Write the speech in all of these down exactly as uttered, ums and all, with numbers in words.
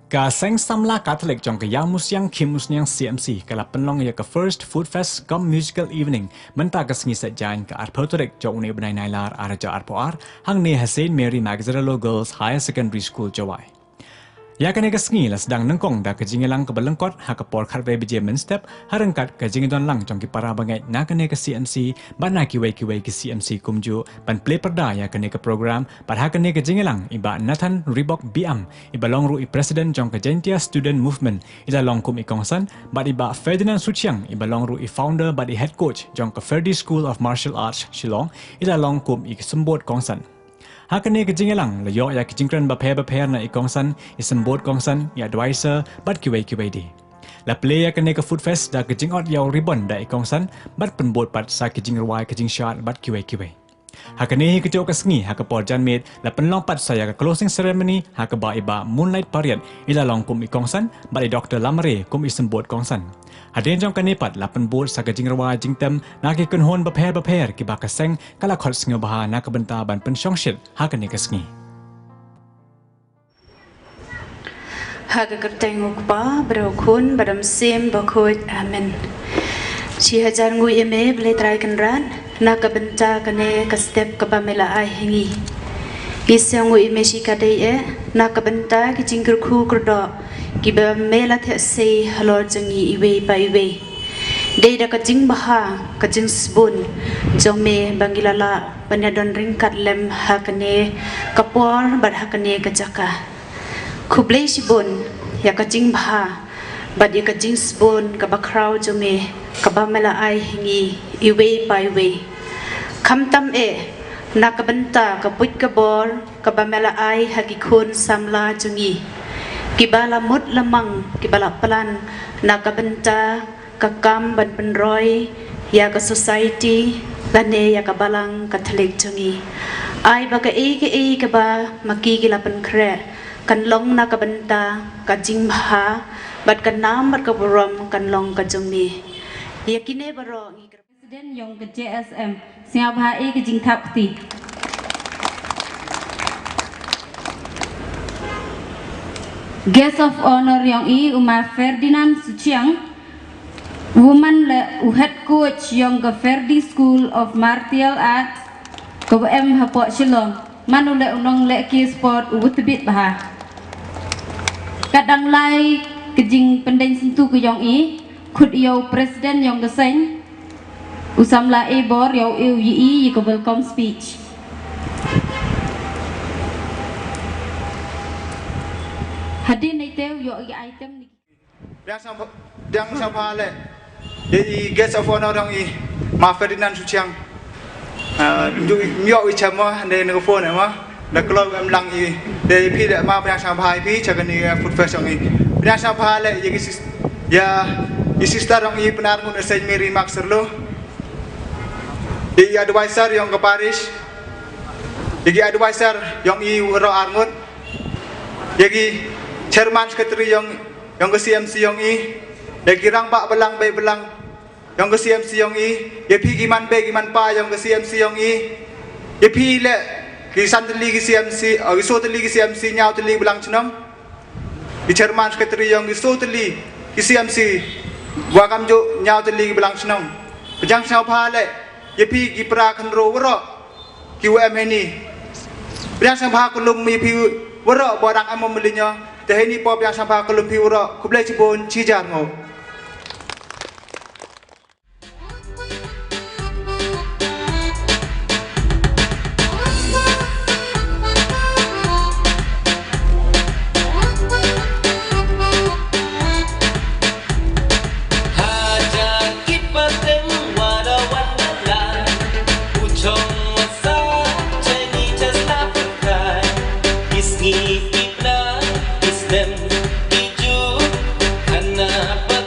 Ka Seng Samla Katholik jong ka Ïa Musiang Khim Usniang C M C ka la pynlong ïa ka First Food Fest cum Musical Evening mynta ka sngi Saitjaiñ, ka arphew tarik jong une u bnai Nailar arhajar arphew ar, hangne ha Saint Mary Mazzarello Girls Higher Secondary School, Jowai. Ïa kane ka sngi la sdang nyngkong da ka jingïalang kaba lyngkot ha ka por khatwei baje mynstep, ha ryngkat ka jingdon lang jong ki para bangeit na kane ka C M C bad na kiwei kiwei ki C M C kumjuh ban plie pyrda ïa kane ka program. Bad ha kane ka jingïalang i Bah Nathan Ribok B M, i ba long ruh i President jong ka Jaintia Student Movement, i la long kum i kongsan, bad i Bah Ferdinand Suchiang, i ba long ruh i founder bad i head coach jong ka Ferdi School of Martial Arts, Shillong, i la long kum i symbud kongsan. Ha kane ka jingïalang la ïoh ïa ki jingkren bapher bapher na i kongsan, i symbud kongsan, i advisor bad kiwei kiwei de. La plie ïa kane ka Food Fest da ka jingot ïa u ribbon da i kongsan bad pynbud pat sa ki jingrwai, ka jingshad bad kiwei kiwei. Ha kane hi kajuh ka sngi, ha ka por janmiet, la pynlong pat sa ïa ka closing ceremony ha kaba i Bah Moonlight Pariat i la long kum i kongsan bad i Doktor Lamare kum i symbud kongsan. Hadien jong kane pat la pynbud sa ka jingrwai jingtem na ki kynhun bapher bapher kiba ka seng ka la khot sngewbha na ka bynta ban pynshongshit ha kane ka sngi. Ha ka kyrteng u Kpa, bad u Khun, bad u Mynsiem Bakhuid. Amen. Shi hajar nguh ïa me Blei Trai Kynrad na ka bynta kane ka step kaba me la ai ha ngi. Ngi sngew nguh ïa me shikatdei eh na ka bynta ki jingkyrkhu kyrdoh kiba me la theh sei halor jong ngi iwei pa iwei. Dei da ka jingbha, ka jingsbun jong me ba ngi la lah ban ïadon ryngkat lem ha kane ka por bad ha kane ka jaka. Khublei shibun ïa ka jingbha bad ïa ka jingsbun kaba khraw jong me kaba me la ai ha ngi iwei pa iwei. Khamtam eh na ka bynta ka buit ka bor kaba me la ai ha ki khun samla jong ngi kiba la mut la mang, kiba la plan na ka bynta ka kam ban pynroi ïa ka society lane ïa ka Balang Katholik jong ngi. Ai ba kaei kaei kaba ma ki ki la pynkhreh kan long na ka bynta ka jingbha bad ka nam bad ka burom kan long ka jong me. Ïa kine baroh ngi kyrpad. President yong ka J S M, sngewbha ïa ka jingthap kti. Guest of Honor yong i u Ma Ferdinand Suchiang, u man le u head coach yong ka Ferdi School of Martial Arts kaba em hapoh Shillong. Man u le u nongleh ki sport u tbit bha. Ka dang lai ka jingpyndeng syntu ka yong i, khut ïa u president yong ka seng, u samla e bor ïa u e u yi i ïa ka welcome speech. Hadien nai te u ïoh i item ni. Biang sngewbha, biang sngewbha le. Dei i guest of honor dong i Ma Ferdinand Suchiang. Ah, nju myo i chamo ne ne phone ma. Da kloi em lang i. Dei phi le ma biang sngewbha i phi cha kani food fest dong i. Biang sngewbha le i ki sis ya i sister dong i Pnar ngun Saint Mary Mark Serlo. Dei i advisor yong ka parish. Dei i advisor yong i ro arngut. Ïa ki chairman secretary yong, yong ka C M C yong i, ïa ki rangbah balang bei balang yong ka C M C yong i, ïa phi ki man bei ki man pa yong ka C M C yong i, ïa phi le ki san tylli ki C M C, oh, ki so tylli ki C M C, ñiaw tylli balang chnong. Ki chairman secretary yong ki so tylli ki C M C, wa kam ju ñiaw tylli ki balang chnong. Biang sngewbha le ïa phi ki para khynro waroh ki wa em heini. Biang sngewbha ka lum ïa phi waroh ba dang em mlien. Te heini po biang sngewbha ka lum phi waroh. Khublei chibun, chi jar ngo. Hajan kit pateng wada wada lai. Uchong wasa chani chas la pakai. Isngi kipna istem iju. Kana pat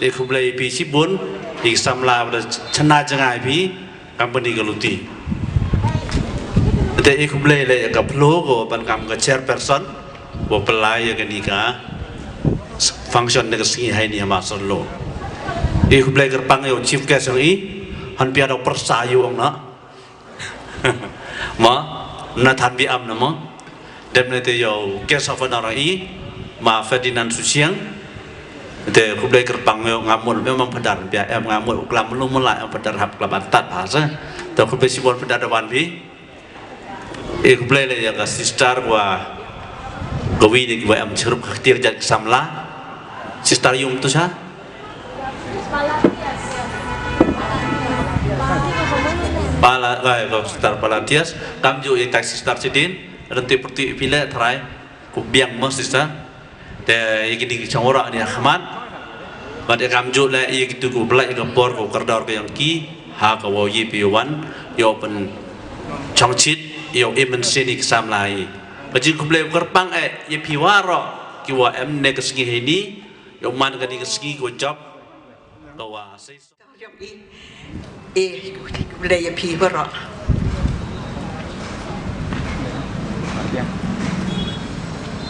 E khublei phi shibun, i samla ba da chna jngai phi kam kani ka luti. Te e khublei le ka phloo ko ban kam ka chairperson, wa pynlai ya kani ka function ne ka sngi hai ni ha Master Lo. E khublei kyrpang yo chief guest yong i, han pia da persa yu ong na. Ma, na than bi am na ma. Dem ne te yo guest of honor i, ma Ferdinand Suchiang. Te khublei kyrpang yo ngamul memang pedar pia em ngamul uklam lu mula em pedar hap klam antat bahasa. Te khublei sibol pedar da wan bi. E khublei le ya ka sister wa ka wi ni wa em chirup ka ktir jat samla. Sister yung tu sa. Pala, eh, ko sister Palatias, kam ju i tak sister sidin, renti perti pile trai, ku biang mo sister. Te i kini ki changora ni khmat. Bat i kam ju le i kitu ku belai ka por ku kerdor ka yang ki, ha ka wo yi pi wan, yo pen chongchit, yo imen sini ki samla i. Ka jing khublei kyrpang eh, i pi waro, ki wa em ne ka sngi hini, yo man ka ni ka sngi ko job, ka wa sei. Jong i, eh, khublei ya phi baroh.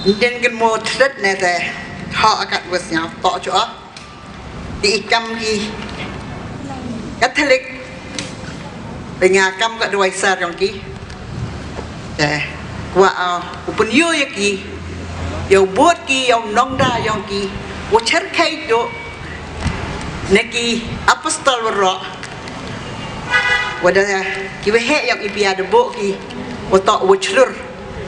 Nden kan mo thlet ne te, ha akat was nya to cho. Di i kam ki Catholic, ba nga kam ka dwai sar jong ki. Te, wa, uh, u pynïoh ïa ki, ïa u bud ki, ïa u nongda ïong ki, u cherkhei to, na ki apostol waroh. Wa da ki wa heh ïong i pia da bud ki, wa to wa chlur.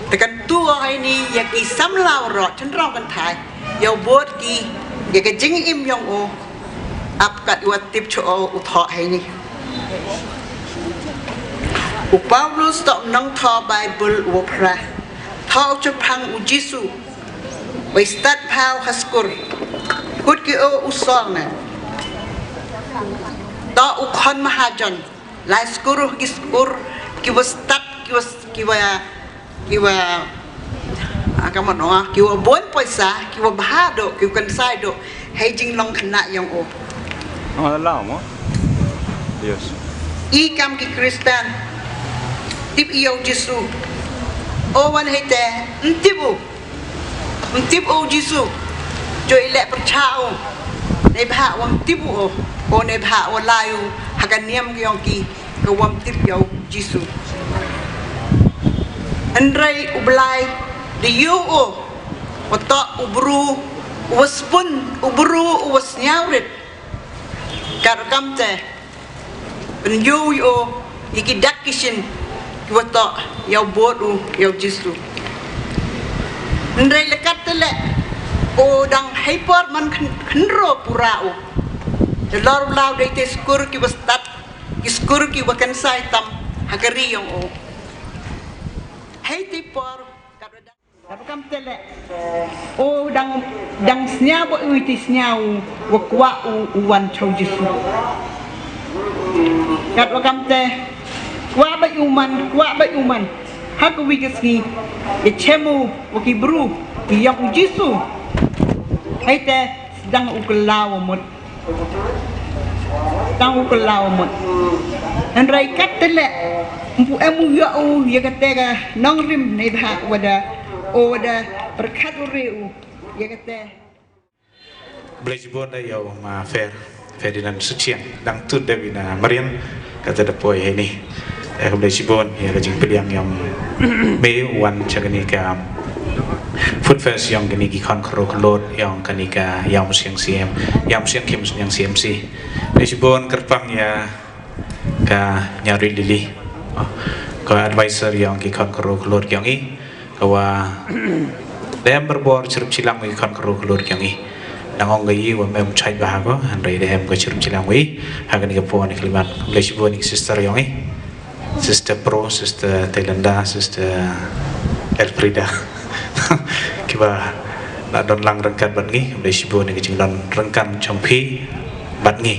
Te kan tu wa hai ni ïa ki samla waroh, chynrong kan thai, ïa u bud ki, ïa ka jingim ïong u. Ap kat wa tip cho u thoh hai ni. U Paulus to nong thoh Bible u phra. Thoh u chapang u Jisu. Wei stad phau ha skur. Kut ki o u song na. To u khon mahajon. Lai skur ki skur ki wa stad ki wa ki wa Ki wa, ah, ka mon, ah, ki wa bun poisa, ki wa bha do, ki wa kynsai do, hei jinglong khynnah ïong u. Oh, la mo. Yes. I kam ki Khristan. Tip ïa u Jisu. O wan hei te, ntip u. Ntip u Jisu. Jo i leh pyrchah u. Nei bha wa ntip u o. O nei bha wa lai u. Ha ka niam ki ïong ki. Ka wa ntip ïa u Jisu. Hynrei u Blai da ïoh u, u toh u bru, u wa spun, u bru, u wa sñiaw rit. Kat kam te, pynïoh ïa u, ïa ki dak ki shin, ki wa toh, ïa u bud u, ïa u Jisu. Hynrei la kat te leh, u dang hei por man khyn-, khynro pura u. Te lor bla u dei te skur ki wa stad, ki skur ki wa kynsai tam ha ka ri ïong u. Hei te por, kat wa dang, kat wa kam te leh. O dang, dang sñiaw wa u te sñiaw wa kwah u, u wan cha u Jisu. Kat wa kam te, kwah ba u man, kwah ba u man. Ha ka wi ka sngi, ïa chem u wa ki bru, ïong u Jisu. Hei te, sdang u kylla wa mut. Tang u kylla wa mut. Hynrei kat te leh, mpu em u ïa u, ïa kate ka nongrim nei bha wa da, o wa da, pyrkhat u re u, ïa kate. Blei jibun da ïa u ma Fer, Ferdinand Suchiang, dang tut da bina marian, kata da poi hei ni. Ïa ka blei jibun, ïa ka jingpdiang ïong me wan cha kani ka Food Fest ïong kani ki khon khro khlot ïong kani ka ïong siang siem, ïong siang kim siang siem si. Blei jibun kyrpang ïa ka Nyari Lily. Ka advisor ïong ki khon khro khlot ïong i. Ka wa dem berbor chirup chilang ki khon khro khlot ïong i. Nang ong ka i wa mem chai bha ko, hynrei dem ka chirup chilang wi. Ha kani ka pon i kliman. Blei jibun i sister ïong i. Sister Pro, Sister Telenda, Sister Elfrida. Ki ba la don lang ryngkat bad ngi, khublei shibun ïa ki jingdon ryngkat jong phi bad ngi.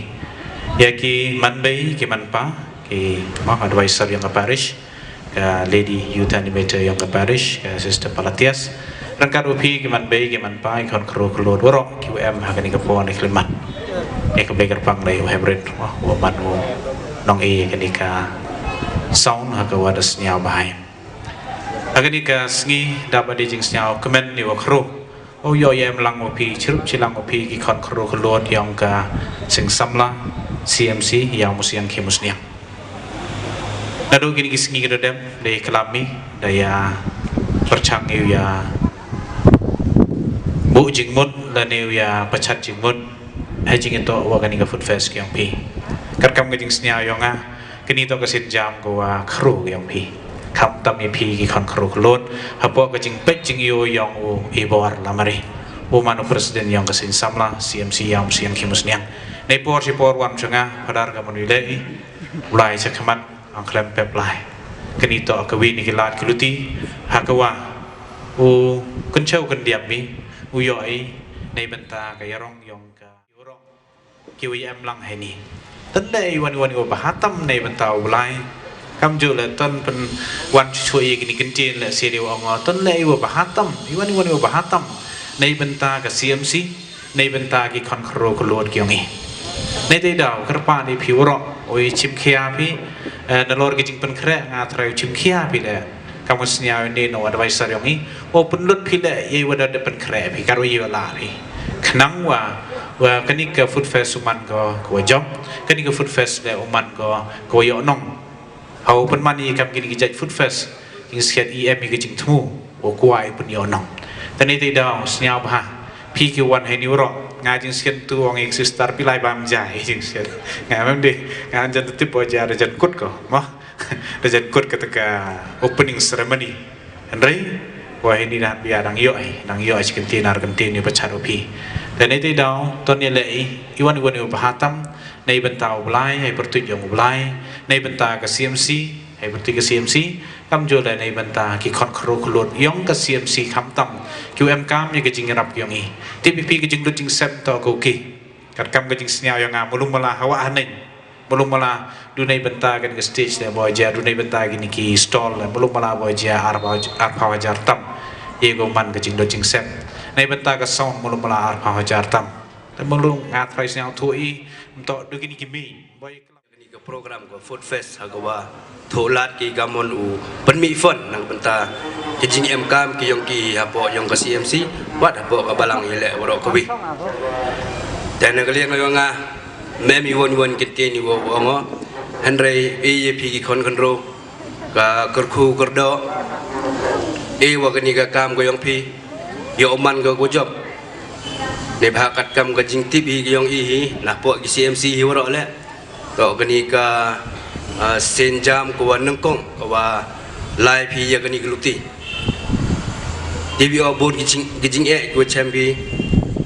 Ïa ki man bei, ki man pa, ki ma advisor ïong ka parish, ka lady youth animator ïong ka parish, ka Sister Palatias. Ryngkat u phi ki man bei, ki man pa, ki khon khro khlot waroh, ki wa em ha kani ka pon i kliman. Ïa ka Blei kyrpang da ïa u Hebron, u man u nong ïa kane ka sound ha ka wa da sñiaw bha. Ha kane ka sngi da ba dei jingsñiaw kmen ïa u khro. U ïoh ïa em lang u phi, chirup chi lang u phi ki khon khro khlot yong ka seng samla C M C, ïa u Musiang Khi Musniang. Naduh kine ki sngi ki da dep, da ïa klam mi, da ïa pyrchang ïa u ïa buh jingmut, lane u ïa pachat jingmut ha jingïatoh wa kane ka Food Fest ki yong phi. Katkam ka jingsñiaw yong nga, kane toh ka sienjam ka wa khro ki yong phi. Khamtam ïa phi ki khon khro khlot hapoh ka jingpeit jingïoh yong u Ibor Lamare, u man u president yong ka seng samla C M C, ïa u Musiang Khi Musniang. Nei por shi por wan sha nga, Phadar, ka man u leh i, u lai cha khmat, ang khlem pep lai. Kane toh ka wi na ki lad ki luti ha ka wa u kynchew kyndiap mi u ïoh i, nei bynta ka ïarong yong ka ïarong ki wa ïa em lang heini. Tang leh i wan wan wa bha tam nei bynta u Blai. Kam ju leh tang pyn wan chu chu i kini kyntin leh siri wa ngo tang leh i wa bha tam i wan wan wa bha tam nei bynta ka C M C. Nei bynta ki khon khro khlot ki yong i. Nei te daw kyrpad ïa phi waroh, u i chim khia phi, eh, nalor ki jingpynkhreh nga trai u chim khia phi leh. Kam u sñiaw ïa ni no advisor yong i. U pynlut phi leh ïa wa da pynkhre phi karo ïa la phi. Khnang wa, wa kane ka Food Fest u man ko, ko wa jop. Kane ka Food Fest leh u man ko, ko wa ïoh nong. Ha u pynman ïa kam kine ki jait Food Fest, jingsngewsih i em ïa ka jingthmu, u kwah i pynïoh nong. Tang ïa te daw sñiaw bha. Phi ki wan heini waroh, nga jingsngewsih tu ong ïa ka sister phi lai bam ja ïa jingsngewsih. Nga mem dei, nga jan tip o ja da jan kut ko, mo. Da jan kut kata ka opening ceremony. Hynrei wa heini da bia dang ïoh i, dang ïoh i chi kynti nar kynti ni pachat u phi. Tang ïa te daw, tang ïa leh i, i wan i wan i wa bha tam, nei bynta u Blai, hei pyrtuit yong u Blai, nei bynta ka C M C, hei pyrtuit ka C M C, kam ju leh nei bynta ki khon khro khlot yong ka C M C khamtam, ki wa em kam ïa ka jingïarap yong i. Tip ïa phi ka jinglut jingsep toh ko ki. Katkam ka jingsñiaw yong nga, mulung mala ha wa ha nei. Mulung mala du nei bynta kane ka stage leh bo ja, du nei bynta kine ki stall leh, mulung mala bo ja arphaw, arphaw hajar tam. Ïa ko man ka jinglut jingsep. Nei bynta ka sound mulung mala arphaw hajar tam. Te mulung nga trai sñiaw tu i, mto du kine ki mi. Boi kini ka program ka Food Fest ha ka wa thoh lad ki ka mon u pynmih fund na ka bynta ki jingem kam ki yong ki hapoh yong ka C M C, wat hapoh ka balang ïa leh waroh ka wi. Te na ka liang yong nga, mem i wan wan kynti ni wa wa ngo, hynrei i ïa phi ki khon khynro, ka kyrkhu kyrdoh, i wa kani ka kam ka yong phi, ïa u man ka ko jop. Neibhah katkam ka jingtip hi ka yong i hi, na poh ki C M C hi waroh leh. Toh kani ka, ah, sienjam ka wa nyngkong, ka wa lai phi ïa kani ka luti. Tip ïa bun ki jing, ki jingeh ki wa chem phi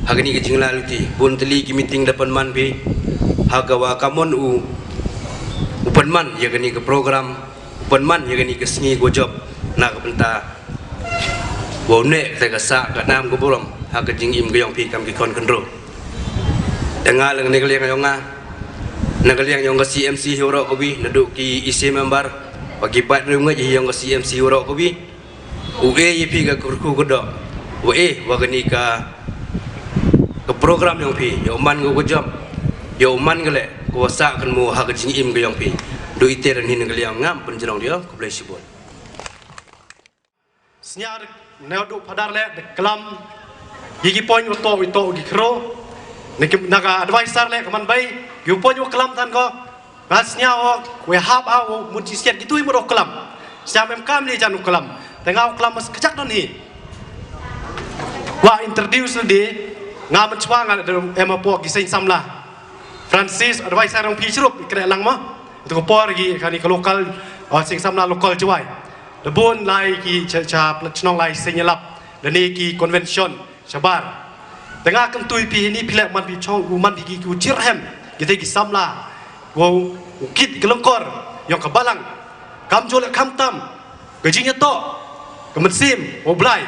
ha kani ka jinglai luti. Bun tylli ki meeting da pynman phi ha ka wa ka mon u, u pynman ïa kani ka program, u pynman ïa kani ka sngi ka wa jop na ka bynta wow neh kata ka sah ka nam ka burom ha ka jingim ka yong phi kam ki khon khynro. Te nga leh na ka liang yong nga, na ka liang yong ka C M C hi waroh ka wi, naduh ki E C member, wa ki paid riewngeit hi yong ka C M C hi waroh ka wi, u e ïa phi ka kyrkhu kyrdoh, wa e wa kani ka, ka program yong phi, ïa u man ka ko jop, ïa u man ka leh ka wa sah kynmaw ha ka jingim ka yong phi. Du ite ren hi na ka liang ngam pynjrong dio, khublei shibun. Sñiaw ne du Phadar leh da klam ïa ki point wa toh, wa toh ki khro. Na ki, na ka advisor leh ka man bei, ki point wa klam than ko. Nga sñiaw wa hap ha wa mut chi siat ki tui mut wa klam. Sñiaw mem kam leh jan wa klam. Te nga wa klam mas kajak don hi. Wa introduce leh di, nga mynchwa nga em hapoh ki seng samla. Francis, advisor yong phi chirup, i kreh lang ma. Itu ko por ki kani ka local, uh, seng samla local Jowai. Da bun lai ki cha, cha, chnong lai seng ïalap. Da ni ki convention shabar. Te nga kyntu ïa phi ni phi leh man phi chong, u man phi ki, ki u chirhem. Ki te ki samla. Wow, u kit ki lengkor. Yong ka balang. Kam joleh khamtam. Ka jingïatoh, ka mynsiem, u Blai.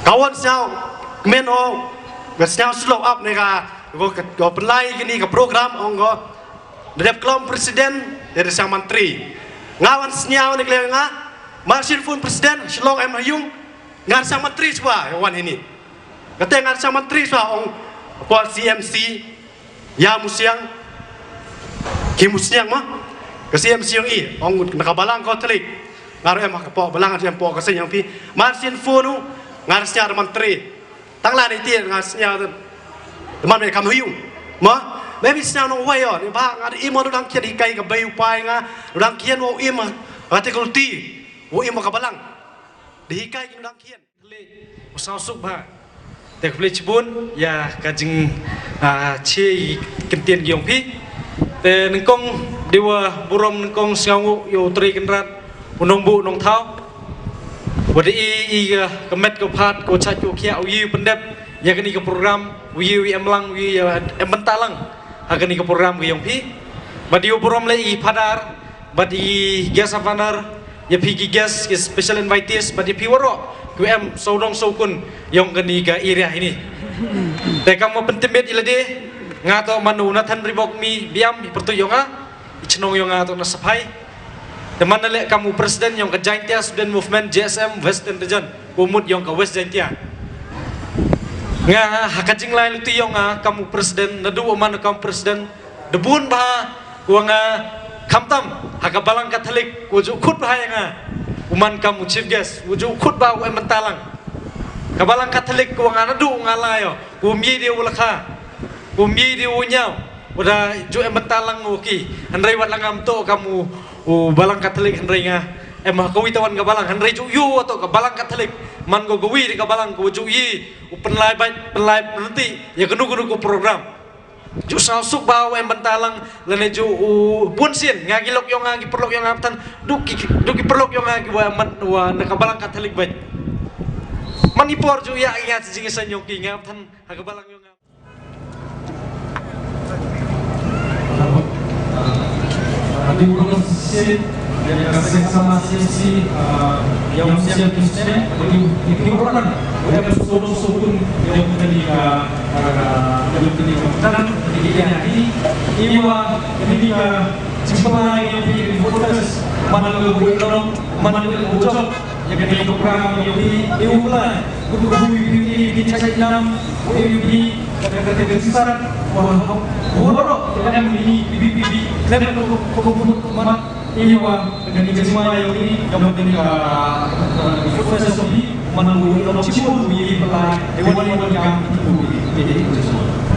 Ka wan sñiaw, kmen o, ka sñiaw slow up ne ka, ko, ko, ko pynlai kini ka program, ong ko, da dep klam president, da dep sñiaw mantri. Nga wan sñiaw ne kle nga, mar shin phone president, Shillong em ha yung, nga sñiaw mantri chwa, wan hini. Kata nga sñiaw mantri chwa, ong, Por C M C, Ïa Musiang, Ki Musiang ma. Ka C M C yong i, ong na ka balang Katholik. Nga ruh em ha ka por balang, em por ka seng yong phi. Mar sien phone u, nga sñiaw da man tre. Tang la ni ti nga sñiaw da man me kam hiu. Ma, me bi sñiaw nong wai yo, ni ba nga i mo dang khian hikai ka bei u pai nga, dang khian wo im, article ti, wo im ka balang. Di hikai ki dang khian. Khublei, u sñiawsuk bha. Te khublei chibun, ïa ka jing, ah, chi kyntien ki yong phi. Te nyngkong, di wa burom nyngkong sñiaw ngu, ïa u Trai Kynrad, u nongbuh nongthaw. Wa da i, i ka, ka met ka phad, ka chait ka khiah, u yi u pyndep, ïa kani ka program, u yi u em lang, u yi ïa em bynta lang. Ha kani ka program ka yong phi. Bad ïa u burom leh i Phadar, bad i guest of honor, ïa phi ki guest, ki special invitees, bad ïa phi waroh, ki em sawdong sawkun, yong kani ka area hini. Te kam wa pyntbit i lade, nga to man u Nathan Ribok mi, biam, i pyrtuit yong nga, i chnong yong nga to na Saphai. Te man na leh kam u president yong ka Jaintia Student Movement, J S M, Western Region, u mut yong ka West Jaintia. Nga, ha ka jinglai luti yong nga, kam u president, naduh wa man kam president, da bun bha, wa nga khamtam, ha ka balang Katholik, wa ju khut bha ïa nga, u man kam u chief guest, wa ju khut bha u em bynta lang. Ka balang Katholik, wa nga naduh nga la ïoh, wa mye de u lakha, wa mye de u ñiaw, wa da ju em bynta lang wa ki, hynrei wat la ngam to kam u, u balang Katholik hynrei nga, em ha ka wi tawan ka balang, hynrei ju ïoh wa to ka balang Katholik, man ko ka wi de ka balang, ko ju yi, u pynlai bait, pynlai pynti, ïa kanu kanu ko program. Ju sñiawsuk bha u em bynta lang lane ju u bun sien nga ki lok yong nga ki paralok yong nga bthan du ki du ki paralok yong nga ki wa man wa na ka balang Katholik bait. Man i por ju ïa ïa jingïaseng yong ki nga bthan ha ka balang yong nga. Ati bukan sisi yang kasih sama sisi yang siap sisi itu itu orang yang solo sokun yang tadi ka yang tadi ka dan ini ini iwa ini ka jumpa yang di fokus mana lu buat mana lu buat yang di program yang di iwa bulan guru guru yang di di cakap enam yang di kata kata besar wah wah yang di di di di dan lu kau kau mana Iwa, kani ka jingma ïa u ni, ka mut kani ka, ka professor bi, man u ïa u chibun u ïa i pynlai, ïa wan ïa wan ïa u ïa i pynlai.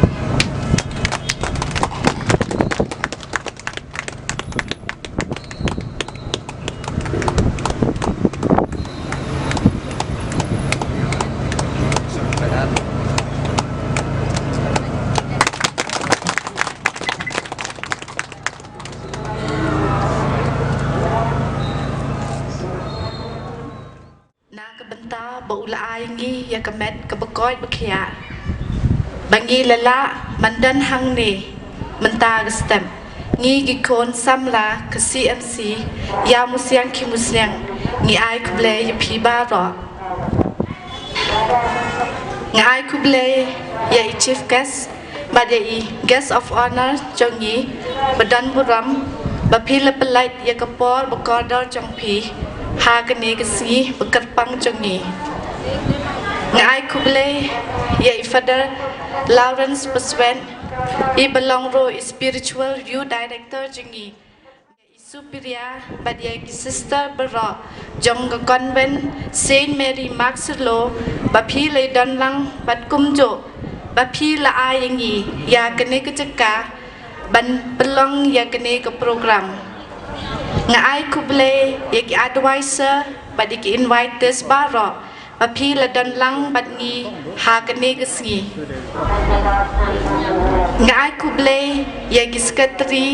Na ka bynta ba u la ai ngi ïa ka met ka ba koit ba khiah ba ngi la lah ban don hangne mynta ka step. Ngi ki khun samla ka C M C Ïa Musiang Ki Musiang ngi ai khublei ïa phi baroh. Nga ai khublei ïa i chief guest bad ïa i guest of honor jong ngi ba don burom ba phi la pynlait ïa ka por ba kordor jong phi ha kane ka sngi ba kyrpang jong ngi. Nga ai khublei ïa i Father Lawrence Paswen i ba long ruh i spiritual youth director jong ngi. Superior bad ïa ki sister baroh jong ka convent Saint Mary Marxlow ba phi la don lang bad kumjuh ba phi la ai ïa ngi ïa kane ka jaka ban pynlong ïa kane ka program. Nga ai khublei ïa ki advisor bad ïa ki invitees baroh ba phi la don lang bad ngi ha kane ka sngi. Nga ai khublei ïa ki secretary,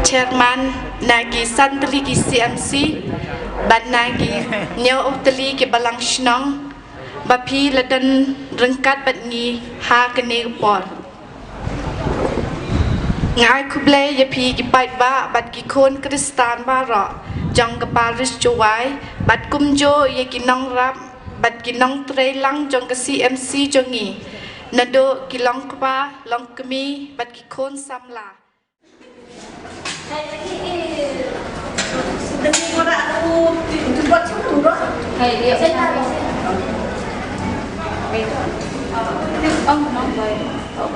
chairman na ki san tylli ki C M C bad na ki hynñiew tylli ki balang shnong ba phi la don ryngkat bad ngi ha kane ka por. Nga ai khublei ïa phi ki paidbah bad ki khun Khristan baroh jong ka parish Jowai bad kumjuh ïa ki nongrap bad ki nongtrei lang jong ka C M C jong ngi. Naduh ki longkpa, longkmie bad ki khun samla. Oh,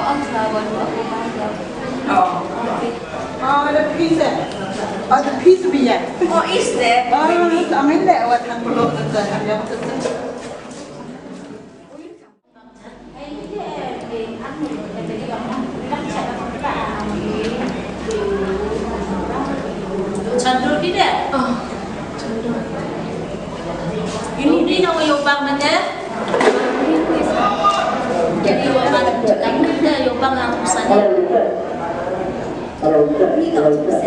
ang sabon ako ba? Oh. Oh, the pizza. Oh, the pizza biya. Oh, is there? Oh, I mean that what I'm going to say. Chandor ki de? Oh, chandor. Ini ni na yo bang mate? Jadi yo bang, kami de yo bang ang sana. Ni ka sana.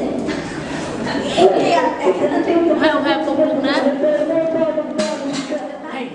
Hai, hai, pokok na. Hai.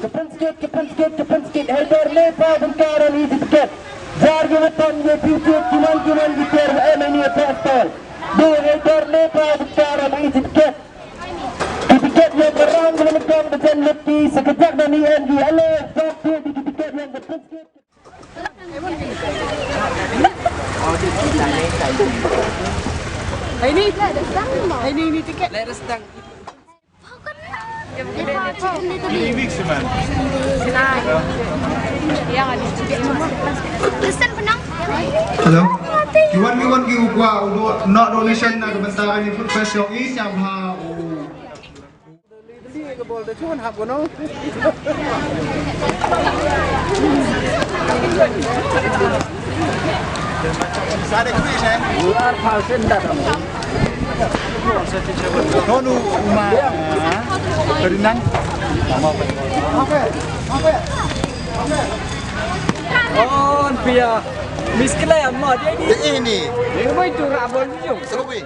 Ka pynskit, ka pynskit, ka pynskit. Hei dor ne pa bynta ram i tiket. Jar ki watan ye piu tiket ki man ki man ki ter wa em ini ya pastor. Do hei dor ne pa bynta ram i tiket. Ki tiket yang barang ki man kang bejan leki sekejap na ni en ki ale. Satu di ki tiket yang ka pynskit. Ini, ini, ini tiket. Hello. Ki wan, ki wan ki u kwah u do, nak donation na ka bynta ni food fest yong i siang bha u. Nonu uma, ah, Ferdinand. Oh, pia. Miss Claire, ma, dia ni. Dia ini. Dia main tu rabon tu. Selawi.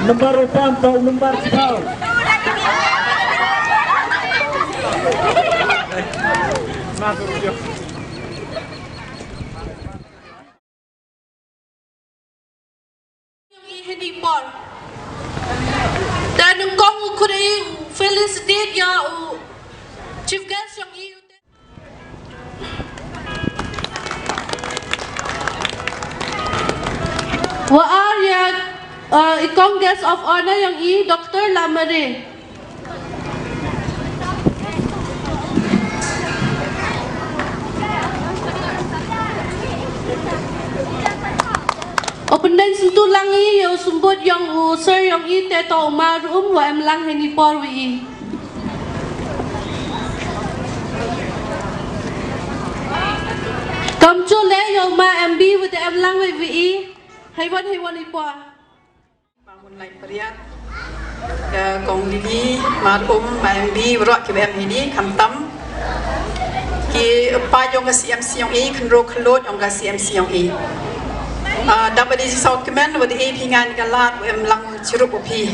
Nombar upat, nombar sepuluh. Ïa ngi ha kine ki por. Te nyngkong u khublei, u felicitate ïa u Chief guest yong i. Wa ar ya, uh, i kong guest of honor yong i, Doctor Lamare. Open dance ntu lang i, yow sumbut yong u sir yong i te to u ma rum wa em lang heni por wi i. Kam chule yow ma M B wi te em lang wi wi i. Hai wan hai wan i por. Ba mun lai pariat. Ka kong Lili, Mar Um, Ba M B, Rok ki Ba M hini, khamtam. Ki pa yong ka C M C yong i, khenro khelot yong ka C M C yong i. Ah, da ba di saw kmen, wa di e phi ngan ka lat, wa em lang chirup u phi.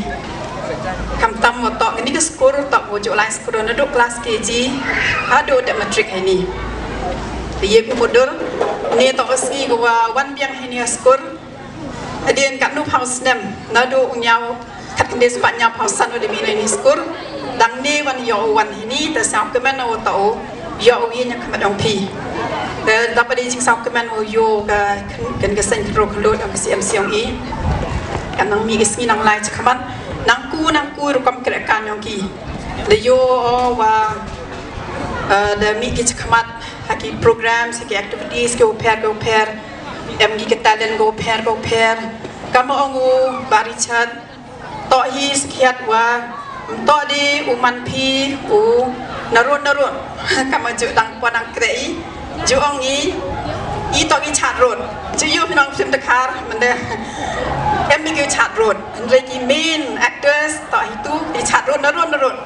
Khamtam wa tok, ni ka skur, tok wa juk lai skur, na duk kelas K G, ado da matric hini. Ye ku mudur, ni tok sngi wa wan biang hini skur, Adien katno phaw snem, naduh u ñiaw, khat khyndai spah ñiaw phaw san u dei mih na ini skur, dang ne wan ïoh u wan hini, te sngewkmen u ta u, ïoh u ïa ñiah khmat ong phi. Te da ba dei jingsaw kmen u ïoh ka, kan ka seng kro khlot ong ka C M C ong i. Kan nang mih ka sngi nang lai cha khmat, nang ku, nang ku rukom kre kan ong ki. Da ïoh u wa, eh, da mih ki cha khmat, ha ki programs, ha ki activities, ki u pher, ki u pher. Em ki ka talent ko pher ko pher. Kama ong u Bah Richard, to hi skhiat wa, to di u man phi u narun narun. Kama ju dang pon dang kre i, ju ong i, i to i chat run. Ju yu phi nong film Dkhar, mende. Em ki chat run. Hynrei ki main actors, to hi tu, i chat run narun narun.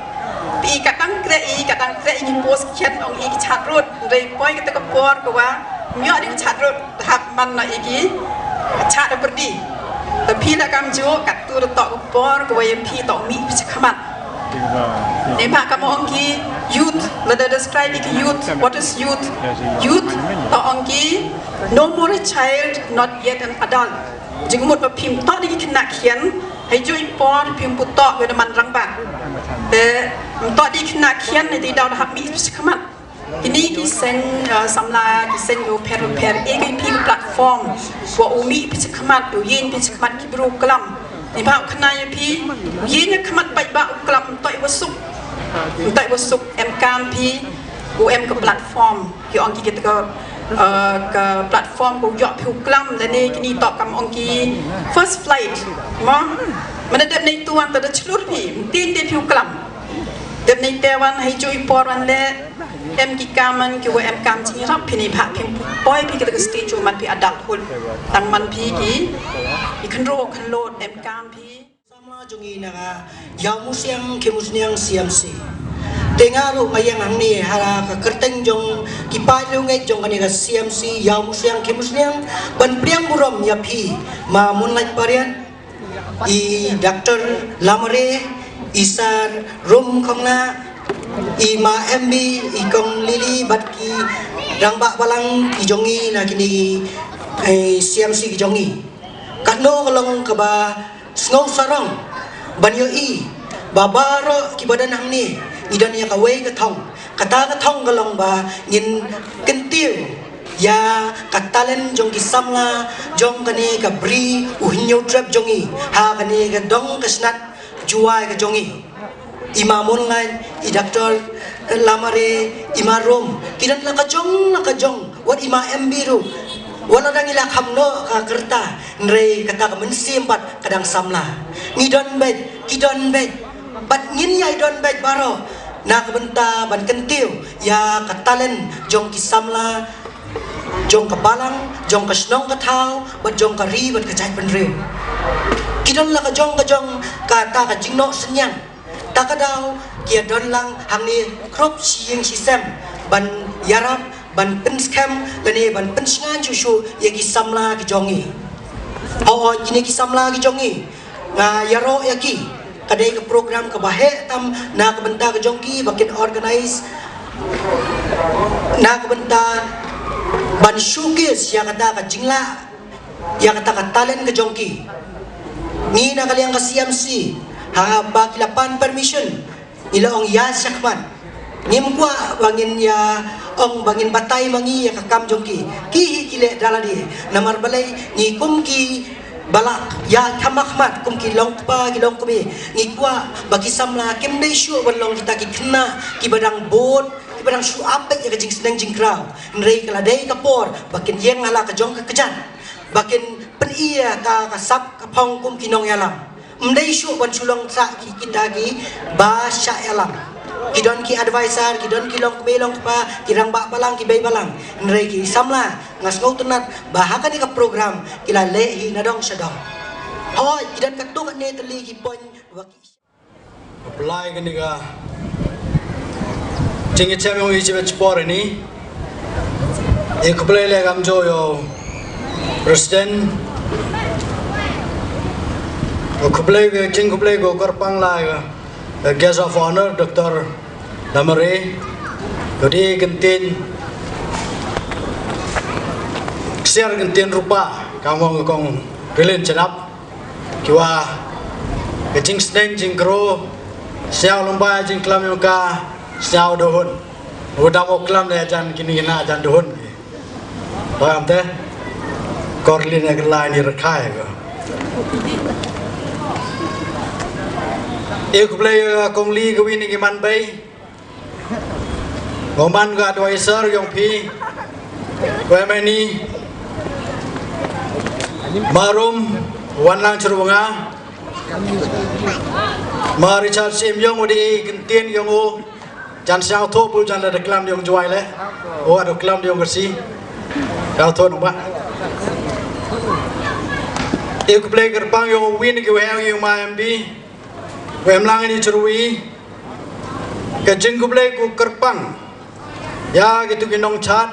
Pi ka dang kre i, ka dang kre i ki post khian ong i ki chat run. Hynrei poi ka te ka por ka wa, myo di chat run. Hap man na iki, chat da perdi. Tapi da kam ju, kat tu da tok por, ko wa yam phi tok mi phi khmat. Ni ma kam ong ki youth, la da describe iki youth, what is youth? Youth, tok ong ki, no more a child, not yet an adult. Jingmut ba phim tok di ki khynnah khian, hai ju i por phim pu tok yo da man rang ba. Te, tok di khynnah khian, ni di daw da hap mi phi khmat. Kini ki seng, uh, samla, ki seng u pher u pher, e ki phi platform, wa u mi phi khmat, u yin phi khmat ki bru klam. Ni ba u khna ya phi, u yin ya khmat bai ba u klam, toi wa suk. Toi wa suk, em kam phi, u em ka platform, ki ong ki kita ka, uh, ka platform, ko yok phi u klam, lane kini tok kam ong ki first flight. Ma, mana dep nei tuan ta da chlur phi, tin de phi u klam. Dep nei te wan hai ju i por wan le, em ki kaman ki wa em kam jing rap phi ni pha phi poi phi ki stage u man phi adulthood. Tang man phi ki, i khenro khenlot em kam phi. Samla jong i na ka, Ïawmusiang Khemusniang C M C. Te nga ruh nga ïeng hangne ha ka kyrteng jong, ki paidbah jong kane ka C M C, Ïawmusiang Khemusniang, ban pdiang burom ïa phi, ma Moonlight Pariat, i Doctor Lamare, i Sir Rum Khongla, i ma M B, i kong Lily, bad ki rangbah balang, i jong i na kini, eh, C M C i jong i. Katno ka long kaba sngew sarong, ban ïohi, ba baroh kiba don hangne, ngi don ïa kawei ka thong. Kata ka thong ka long ba ngin kyntiew ïa ka talent jong ki samla jong kane ka Bri U Hynñiewtrep jong i, ha kane ka dong ka snat Jowai ka jong i. I ma Moonlight, i Doctor Lamare, i ma Rum, ki don la ka jong la ka jong, wat i ma M B ruh. Wat la dang i la kham noh ka kyrta, hynrei kata ka mynsiem pat ka dang samla. Ngi don beit, ki don beit. Bad ngin ïai don beit baroh na ka bynta ban kyntiew ïa ka talent jong ki samla, jong ka balang, jong ka shnong ka thaw, bad jong ka ri bad ka jaitbynriew. Ki don la ka jong ka jong kata ka jingnoh synñiang. Ta ka daw ki ïa don lang hangne khrop shi ïing shi sem ban ïarap, ban pynskhem lane ban pynshngaiñ shuh shuh ïa ki samla ki jong i. Hooid, kine ki samla ki jong i, nga ïaroh ïa ki. Ka dei ka program kaba heh tam na ka bynta ka jong ki ba kin organize na ka bynta ban showcase ïa kata ka jinglah, ïa kata ka talent ka jong ki. Ngi na ka liang ka C M C, haba ki la pan permission, ngi la ong ïa shakhmat. Ngim kwah ba ngin ïa ong ba ngin batai ma ngi ïa ka kam jong ki. Ki hi ki leh da lade. Namar balei ngi kum ki ba la ïaid kham ha khmat kum ki longkpa ki longkmie. Ngi kwah ba ki samla kim dei shuh ban long kita ki khynnah kiba dang bun, kiba dang shu ap beit ïa ka jingsneng jingkraw. Hynrei ka la dei ka por ba kin ïeng ha la ka jong ka kjat, ba kin pyni ïa ka, ka sap ka phong kum ki nongïalam. Ym dei shuh ban shu long sa ki kita kiba shah ïalam. Ki don ki advisor, ki don ki longkmie longkpa, ki rangbah balang, ki bei balang. Hynrei ki samla nga sngewtynnat ba ha kane ka program ki la leh hi na dong sha dong. Hooid, ki don katto katne tylli ki point ba ki Apply kane ka jingïachem ïong i chi bad chi por ini. I khublei leh kamjooh ïa u President. U khublei ka jingkhublei ko kyrpang la ïa ka Guest of Honor, Doctor Lamare. Ko dei kyntien ksiar kyntien rupa, ka mong ka kong Rilin Chenap. Kiwa ka jingsneng jingkro, sñiaw lymbai jingklam ïong ka, sñiaw duhun. U dang u klam ne jan kini na jan duhun. Paham te? Korlin ya kelai ni rekai ko. E khublei ya kong Li kawin ni ki man bai. Ngo man ka advisor yong phi. Ko M N E. Marum, wan lang chru nga. Ma Richard Sim yong u di kyntien yong u. Jan siang tho pu jan da klam yong juai le. O da klam yong si. Kau tho nong ba. E khublei kyrpang yong win ki weng yong ma M B. Wem lang ni chru i. Ka jingkhublei ku kyrpang. Ya kitu ki nongchat.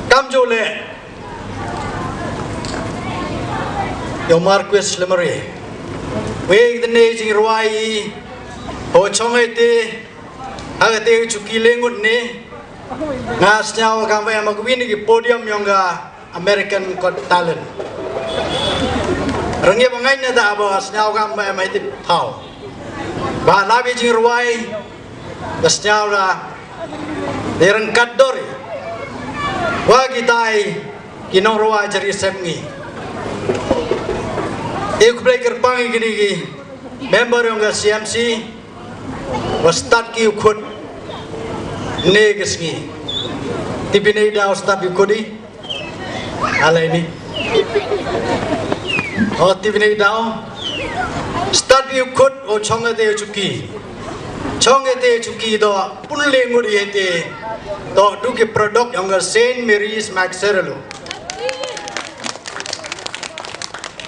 Kamjooh le. Yo Marquis Lemare. Wei kdene jingrwai i. Ho chong ite. Ha kate u chuki lengut ne. Nga sñiaw kam wei ma kwin ki podium yong ka American Got Talent. Rangi ba ngai na da ba sñiaw kam ba mai tip thaw. Ba la bi jingrwai ba sñiaw la de rangkat dor. Wa kitai ki nongrwai jari sep ngi. E khublei kyrpang i kini ki member yong ka C M C. Wa start ki u khut ne ka sngi. Tipi ne da u start ki u khut i. Alai ni. O tipi ne da u start ki u khut o chong te u chuki. Chong te u chuki do pun le ngur ye te do du ki product yong ka Saint Mary's Max Serelo.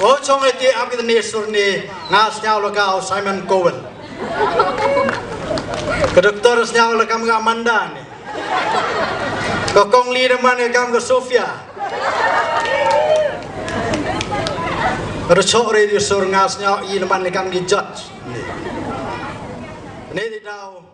O chong e ti ap kit ne sur ne nga sñiaw lo ka Simon Cowell. Ka doktor sñiaw lo kam nga Amanda ne. Ka kong li ne man kam ka Sofia. Ka chok re di sur nga sñiaw i ne man kam ki judge. Ne di dau.